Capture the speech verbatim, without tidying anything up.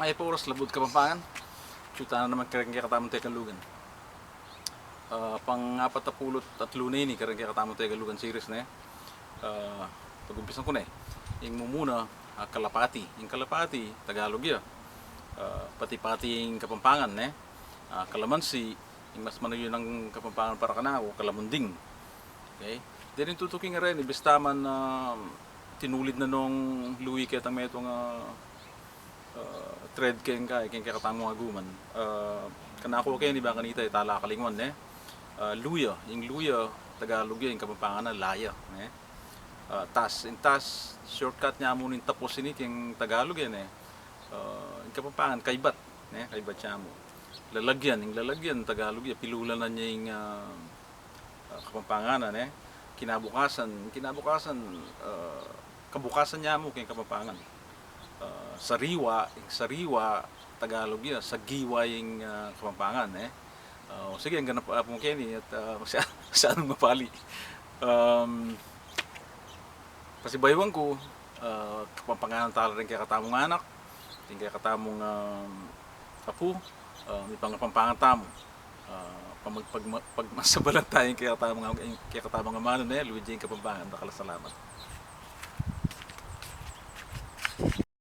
Mayap a oras, Labuad Kapampangan. Atyu tana naman kareng kekatamung Tegalugan. Ah, pang-apat a pulu't atlu na ini kareng kekatamung Tegalugan series, ne? Ah, pag-umpisan ku ne. Ing mumuna, ah, kalapati. Ing kalapati, Tagalog ya. Ah, pati-pati ing Kapampangan, ne? Ah, kalamansi, ing mas manayun a Kapampangan para kanaku, kalamunding. Okay? Deni ing tutuking areni, bista man, ah, tinulid na nung Louie ketang metung a, ah, thread keng kai, keng kekatamung aguman. Ah, kanaku keni, bang kanita e tala kalingwan, ne? Ah, luya, ing luya, Tagalog ya, ing Kapampangan na laya, ne? Ah, tas, ing tas, shortcut nya mu ning tapos ini keng Tagalog, e, ne? Ah, ing Kapampangan, kaybat, ne? Kaybat ya mu. Lalagyan, ing lalagyan, Tagalog ya, pilulanan ya ing, ah, ah, Kapampangan, ne? Kinabukasan, kinabukasan, ah, kabukasan nya mu keng Kapampangan. Ah, sariwa, ing sariwa, Tagalog ya, sagiwa ing, ah, Kapampangan, ne? Ah, o sige, anggang na pu keni at, ah, masya-, masyadung mapali. Um, pasibayuan ku, ah, Kapampangan tala ring kekatamung anak, ring kekatamung, um, apu, ah, mipangapampangan tamu. Ah, pamag-, pagma-, pagmasabalan taya ing kekatamung, ing kekatamung amanu, ne? Luid ya ing Kapampangan. Dakal a salamat.